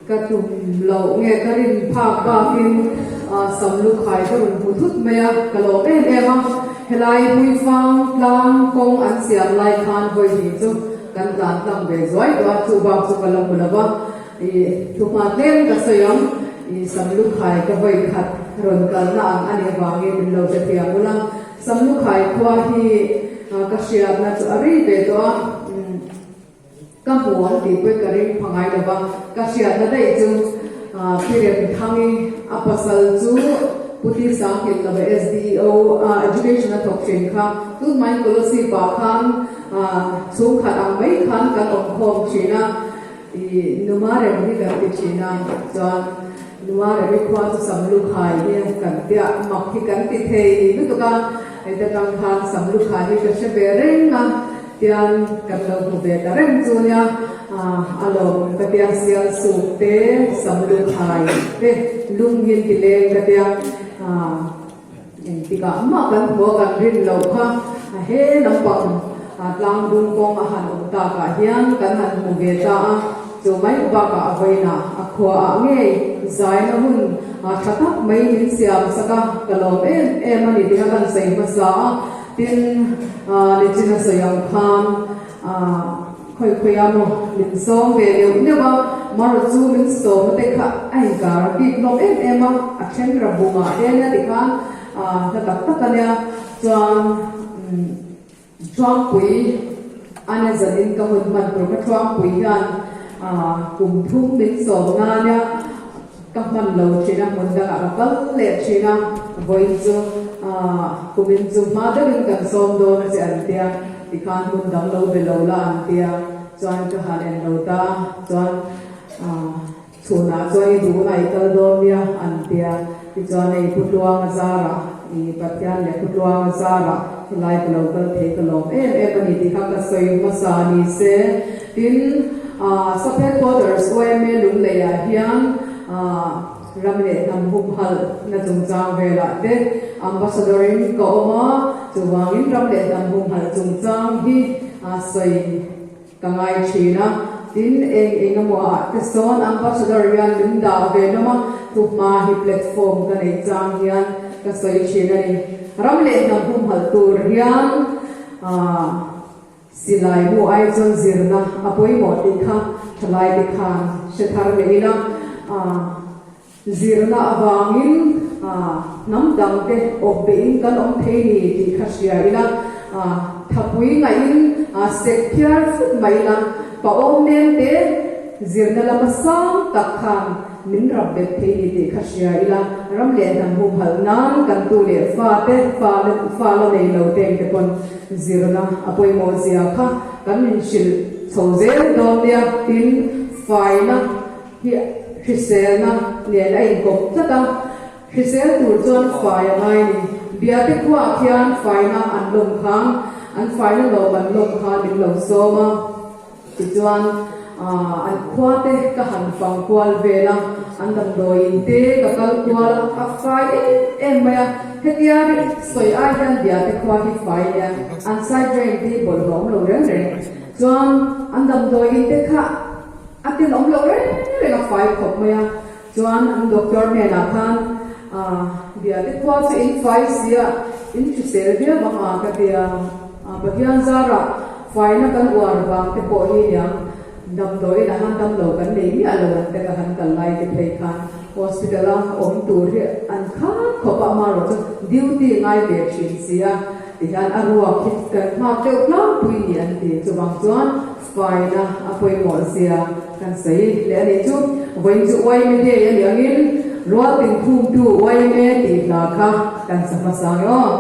Ka tum loh nge ka rin phak bakin Samlukhai ka rawn hmu thut mai a, ka lawm em em a. Helai Huifang tlang kawng an siam lai khan vawi hnih chu kan tlan tlang ve zuai tawh a, chu bak chu ka la hmu lo va. I thuhma tlem ka sawi ang, i Samlukhai ka vawi khat rawn kalna ang a nih avangin min lo hrethiam ula. Samlukhai khua hi ka hriatna chu a rei ve tawh a. Ka hmu ang tih pawh ka ring pha ngai lo va, ka hriatna daih chu Pi Remthangi a pasal chu Pu Ti Sangkil lova SDO Education a thawk thin kha tunhmain Kolosip ah khan chhungkhat ang mai khan kan awm khawm thin a, ih Numa Rem hi kan ti thin a, chuan Numa Rem i khua chu Samlukhai hi kan tia mak hi kan ti thei lutuk a, heta tang khan Samlukhai hi ka hre ve reng a. Tian kan lo hmu ve ta reng chu nia, a lawm ka tia sial suk te, sam lu khai te, lung hin ti leng ka tia, engtikah mah kan hmu a kan rin loh kha he lampang tlang dung kawng a han awm takah hian kan han hmu ve ta a, chu mai bakah a vawiinah a khuaah ngei zaina hun tha tak mai min siam sak a, ka lawm em em a ni tih kha kan sawi hmasa a. Tin, nichin a sawi ang khan khawi khawi a maw min sawm ve neuh neuh a, marawh chu min sawm te kha a inkar bik hlawm em em a, a then ra bumah te ania ti khan hla tak tak ania chuan Thuangpui ania zanin ka hun hman tur kha Thuangpui hian kum thum min sawm na ania. Ka hman lo thin a, hmun dangah ka kal leh thin a, vawiin chu kumin chu hma deuhin kan sawm dawn che an tia, tikhan hmun dang lo be lo la an tia, chuan ka han en lo ta, chuan chhunah chuan i duhna i kal dawn nia an tia, tichuan hei Pu Tluanga zarah, i Pathian leh Pu Tluanga zarah helai ka lo kal thei ka lawm em em a ni tih kha ka sawi hmasa ni se. Tin, Sub Headquarters YMA Lungleiah hian ram leh hnam humhalh na chungchang velah te Ambassador in ka awm a, chuvangin ram leh hnam humhalh chungchang hi sawi ka ngai thin a. Tin, eng eng emaw ah te sawn Ambassador hian min dah ve hlawm a, thuhma hi platform ka neih chang hian ka sawi thin a ni. Ram leh hnam humhalh tur hian Silai mu ai chuan zirna a pawimawh tih kha thalai te khan hre thar leh ila, zirna avangin hnam dang te awp beihin kan awm thei ni tih kha hria ila, thapui ngaihin sek phiar fut mai ila, paawm nem te zirna lama sang tak khan Min rap bet thei ni tih kha hria ila, ram leh hnam humhalh nan kan tu leh fa te, fa la fa la nei lo teng te pawn zirna a pawimawh zia kha kan min hrilh chho zel dawn nia. Tin, faina hi hriselna nen a inkawp tlat a, hrisel tur chuan fai a ngai ni. Biate khuaah khian faina an lawm khan, an faina lawm an lawm khan min lo sawm a. Tichuan, an khua te ka han fang kual vel a, an damdawiin te ka kal kual a, a fai em em mai a. Hetia sawi ai hian bia te khua hi fai nia, an side drain te hi bawlhhlawh awm lo reng reng. Chuan an damdawiin te kha a tenawm lo reng reng a fai khawp mai a. Chuan an doctor hnenah khan, Bia te khua chu in fai sia, in hrisel viau ang a ka ti a. Pathian zarah faina kan uar vang te pawh hi niang damdawiin a han dam lo kan nei miah lo ang te ka han kal lai te phei khan hospital a awm tur hi an khat khawp a, amaherawh chu duty ngai ve thin si a tihian a ruak hi kan nghak deuh tlangpui ni an ti. Chuvang chuan faina a pawimawh zia kan sawi leh a nih chu. Vawiin chu YMA Day a nih angin Rual Tinkhumtu YMA tih hla kha kan sa hmasa ang e aw.